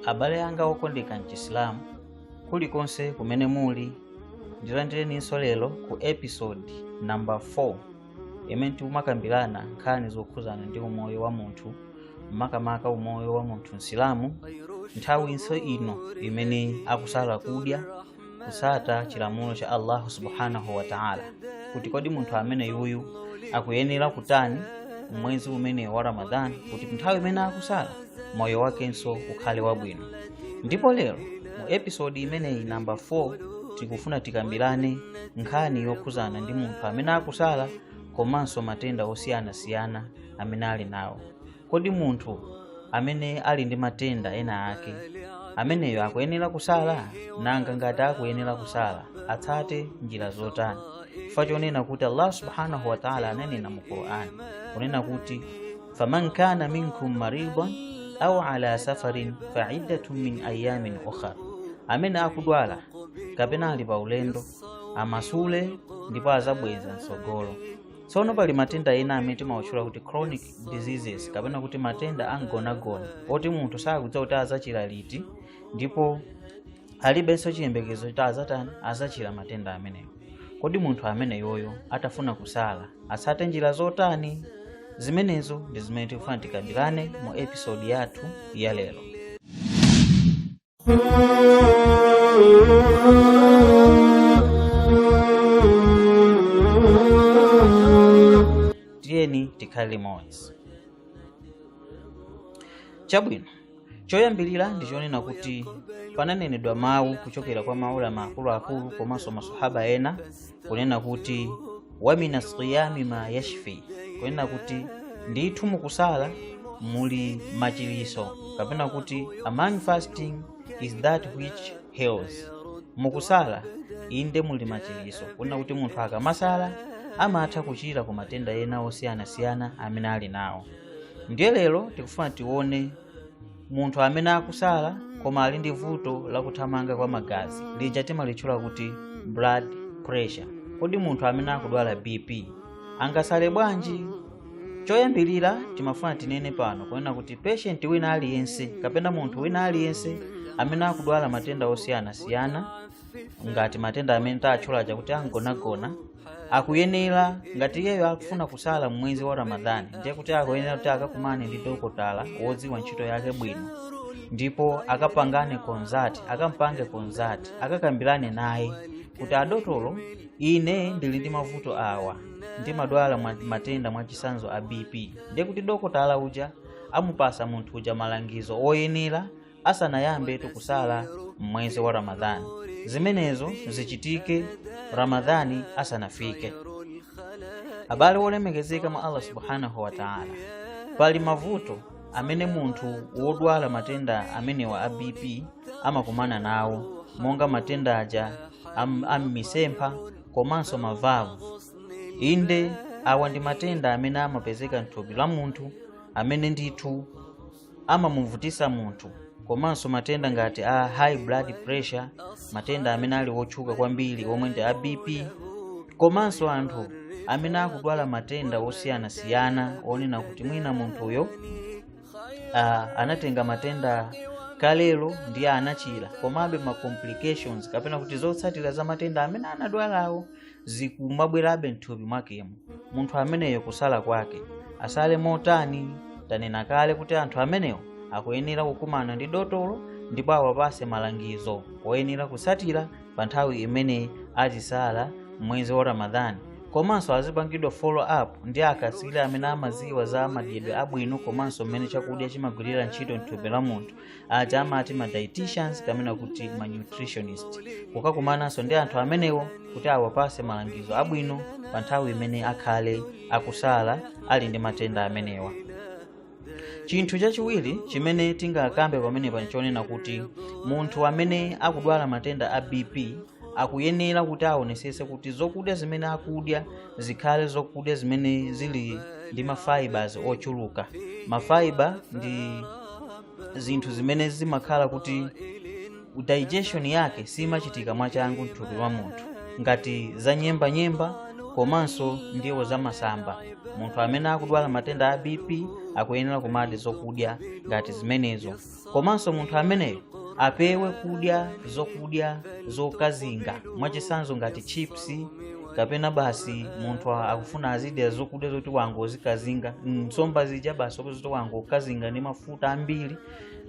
Abale anga okondeka mchisilamu kulikonse kumene muli, ndilandireninso lero ku episode number 4 imene tikumakambirana nkhani zokhuzana ndi umoyo wa munthu, makamaka umoyo wa munthu msilamu nthawinso ino imene akusala kudya kusata chilamulo cha Allahu subhanahu wa ta'ala, kuti kodi munthu amene yuyu akuyenera kutani mwezi umene wa Ramadhan kuti nthawi imene akusala moyo wakenso ukhale wabwino. Ndipo lero mu episode imeneyi namba 4 tikufuna tikambirane nkhani yokhuzana ndi munthu amene akusala komanso matenda osiyanasiyana amene ali nawo. Kodi munthu amene ali ndi matenda ena ake ameneyo akuyenera kusala? Nanga ngati akuyenera kusala atsate njira zotani? Chifukwa chonena kuti Allah subhanahu wa ta'ala ananena mu Qur'an kunena kuti faman kana minkum maridan au ala safarin faiddatun min ayamin ukhar, amene akudwala kapena ali pa ulendo amasule ndipo azabweza mtsogolo. Tsono pali matenda ena amene timawatchula kuti chronic diseases kapena kuti matenda amgonagona oti munthu sakudziwa kuti azachira liti ndipo alibenso chiyembekezo kuti azatani, azachira matenda amenewo. Kodi munthu ameneyoyo atafuna kusala atsate njira zotani? Zimenezo ndi zimene tikufuna tikambirane mu episode yathu ya lero. Tiyeni tikhale limodzi. Chabwino, choyambirira ndi chonena kuti pananenedwa mawu kuchokera kwa maulama akuluakulu komanso masahaba ena kunena kuti wa mina siyami ma yashfi, kunena kuti ndithu mukusala muli machiliso, kapena kuti among fasting is that which heals. Mukusala inde muli machiliso, kunena kuti munthu akamasala amatha kuchira ku matenda ena osiyanasiyana amene ali nawo. Ndiye lero tikufuna tione munthu amene akusala koma ali ndi vuto lakuthamanga kwa magazi, lija timalitchula kuti blood pressure. Kodi munthu amene akudwala BP angasale bwanji? Choyambirira timafuna tinene pano kunena kuti patient wina aliyense kapena munthu wina aliyense amene akudwala matenda osiyanasiyana ngati matenda amene tatchula aja kuti angonagona, akuyenera ngati iyeyo akufuna kusala mwezi wa Ramadhani, ndiye kuti akuyenera kuti akakumane ndi dokotala wodziwa ntchito yake bwino, ndipo akapangane consult, akampange consult, akakambirane naye kuti adotolo, ine ndili ndi mavuto awa, ndimadwala matenda mwachisanzo a BP. Ndiye kuti dokotala uja amupasa munthu uja malangizo oyenera asanayambe kusala mwezi wa Ramadhani. Zimenezo zichitike Ramadhani asanafike. Abale wolemekezeka mwa Allah subhanahu wa ta'ala, pali mavuto amene munthu wodwala matenda amenewa a BP amakumana nawo, monga matenda aja ammisempha komanso mavavu. Inde awa ndi matenda amene amapezeka mthupi la munthu amene ndithu amamuvutisa munthu, komanso matenda ngati a high blood pressure, matenda amene ali otchuka kwambiri omwe ndi a BP, komanso anthu amene akudwala matenda osiyanasiyana onena kuti mwina munthuyo anatenga matenda kalelo ndiye anachira, komabe ma complications kapena kuti zotsatira za matenda amene anadwalawo zikumabwerabe mthupi mwakemo. Munthu ameneyo kusala kwake asale motani? Tanena kale kuti anthu amenewo akuyenera kukumana ndi dotolo ndipo awapase malangizo oyenera kutsatira pa nthawi imene azisala mwezi wa Ramadhani, komanso azipangidwa follow up ndi akatswiri amene amadziwa za madyedwe abwino komanso mmene chakudya chimagwirira ntchito mthupi la munthu, aja amati ma dietitians kapena kuti ma nutritionist, kukakumananso ndi anthu amenewo kuti awapase malangizo abwino pa nthawi imene akhale akusala ali ndi matenda amenewa. Chinthu chachiwiri chimene tingakambe pamenepa nchonena kuti munthu amene akudwala matenda a BP akuyenera kuti aonesese kuti zokudya zimene akudya zikhale zokudya zimene zili ndi ma fibers ochuluka. Ma fiber ndi zinthu zimene zimakhala kuti digestion yake simachitika mwachangu mthupi mwa munthu. Ngati za nyembanyemba komanso ndiwo za masamba. Munthu amene akudwala matenda a BP akuyenera kumadya zokudya ngati zimenezo. Komanso munthu ameneyo apewe kudya zokudya zokazinga, mwachisanzo ngati chips, kapena basi munthu akufuna azidya zokudya zoti wangozikazinga, nsomba zija basi zoti wangokazinga ndi mafuta ambiri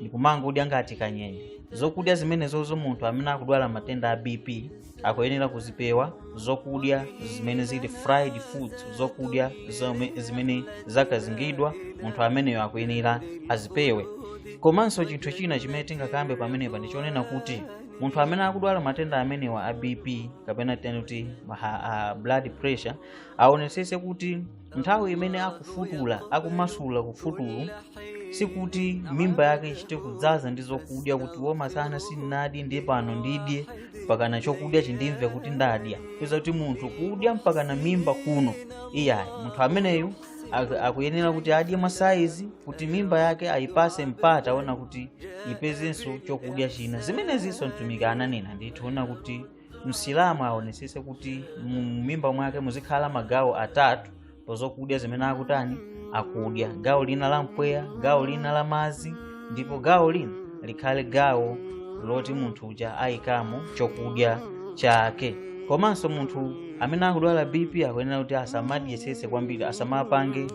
ndikumangodya ngati kanyenye. Zokudya zimenezozo munthu amene akudwala matenda a BP akuyenera kuzipewa, zokudya zimene zili fried foods, zokudya zimene zakazingidwa, munthu ameneyo akuyenera azipewe. Komanso chinthu china chimene tingakambe pamenepa ndichonena kuti munthu amene akudwala matenda amenewa a BP kapena kuti blood pressure aonetsetse kuti nthawi imene akufutula, akumasula kufutulu, sikuti mimba yake ichite kudzaza ndi zokudya kuti womasana sindinadye ndiye pano ndidye mpakana chokudya chindimve kuti ndadya. Kupeza kuti munthu kudya mpakana mimba kuno, iyayi. Munthu ameneyu akuyenera kuti adye mwa saizi kuti mimba yake ayipase mpata ona kuti ipezenso chokudya china. Zimenezinso Mtumiki ananena ndithu ona kuti Msilamu aonetsetse kuti mumimba mwake muzikhala magawo atatu pozokudya zimene akutani, akudya: gawo lina la mpweya, gawo lina la madzi, ndipo gawo lina likhale gawo loti munthu uja ayikamo chokudya chake. Komanso munthu amene akudwala BP akuyenera kuti asamadyetsetse kwambiri, asamapange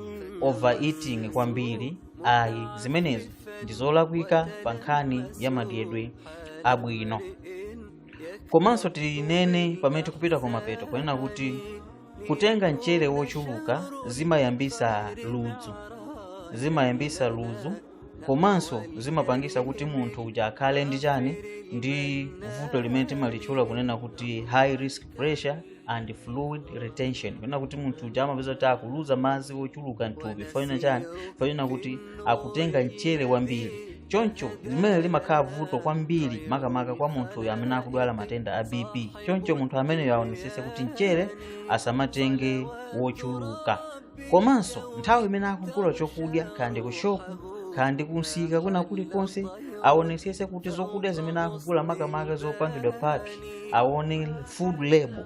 overeating kwambiri, ayi. Zimenezo ndi zolakwika pa nkhani ya madyedwe abwino. Komanso tinene pamene tikupita kumapeto kunena kuti kutenga mchere wochuluka zimayambisa ludzu, zimayambisa ludzu, komanso zimapangisa kuti munthu uja akhale ndi chani, ndi vuto limene timalitchula kunena kuti high risk pressure and fluid retention, kunena kuti munthu uja amapeza kuti akuluza madzi ochuluka mthupi. Fanina chani? Fanina kuti akutenga mchere wambiri. Choncho limene limakhala vuto kwambiri makamaka kwa munthu amene akudwala matenda a BP. Choncho munthu ameneyo aonetsetse kuti mchere asamatenge wochuluka. Komanso nthawi imene akugula chokudya, kaya ndi ku shopu, kaya ndi kunsika, kwina kulikonse, aonetsetse kuti zokudya zimene akugula, makamaka zopangidwa pack, aone food label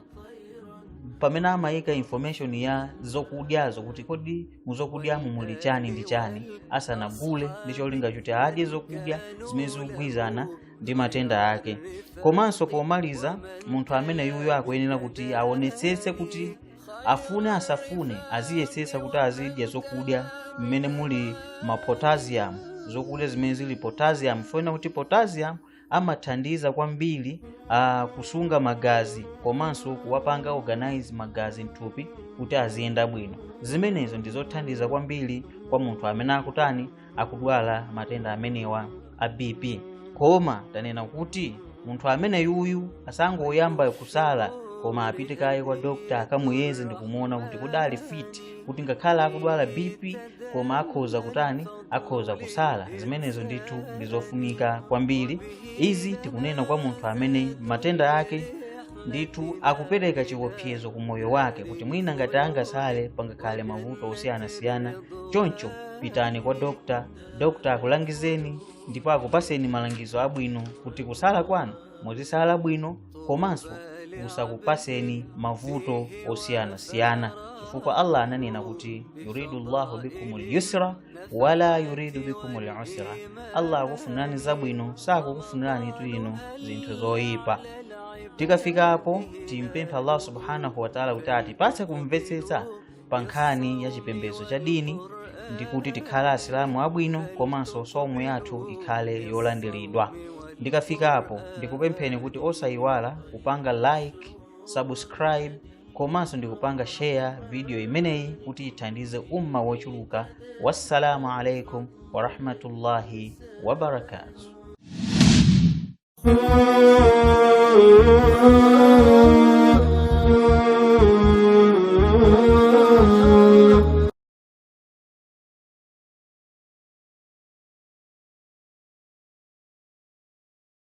pamene amayika information ya zokudyazo kuti kodi muzokudyamo muli chani ndi chani, asanagule, ndi cholinga choti adye zokudya zimene zikugwirizana ndi matenda ake. Komanso pomaliza, munthu amene yuyo akuyenera kuti aonetsetse kuti afune asafune aziyesetsa kuti azidya zokudya mmene muli ma potassium, zokudya zimene zili potassium, funa kuti potassium amathandiza kwambiri kusunga magazi komanso kuwapanga organize magazi mthupi kuti aziyenda bwino. Zimenezo ndizothandiza kwambiri kwa munthu amene akutani, akudwala matenda amenewa a BP. Koma tanena kuti munthu amene yuyu asangoyamba kusala, koma apite kaye kwa dokta akamuyeze ndi kumuona kuti kudali fit kuti ngakhale akudwala BP koma akhoza kutani, akhoza kusala. Zimenezo ndithu ndizofunika kwambiri. Izi tikunena kwa munthu amene matenda ake ndithu akupereka chiopsezo ku moyo wake, kuti mwina ngati angasale pangakhale mavuto osiyanasiyana. Choncho pitani kwa dokta, dokta akulangizeni ndipo akupaseni malangizo abwino kuti kusala kwanu muzisala bwino komanso kusakupaseni mavuto osiyanasiyana, chifukwa Allah ananena kuti yuridu llahu bikum lyusra wala yuridu bikum lusra. Allah akufunirani zabwino, sakukufunirani tu inu zinthu zoyipa. Tikafikapo timpempha Allah subhanahu wataala kuti atipatse kumvetsetsa pa nkhani ya chipembedzo cha dini, ndi kuti tikhale Asilamu abwino komanso somu yathu ikhale yolandiridwa. Ndikafikapo ndikupempheni kuti osayiwala kupanga like, subscribe komanso ndikupanga share video imeneyi kuti ithandize umma wochuluka. Wassalamu alaikum warahmatullahi wabarakatuh.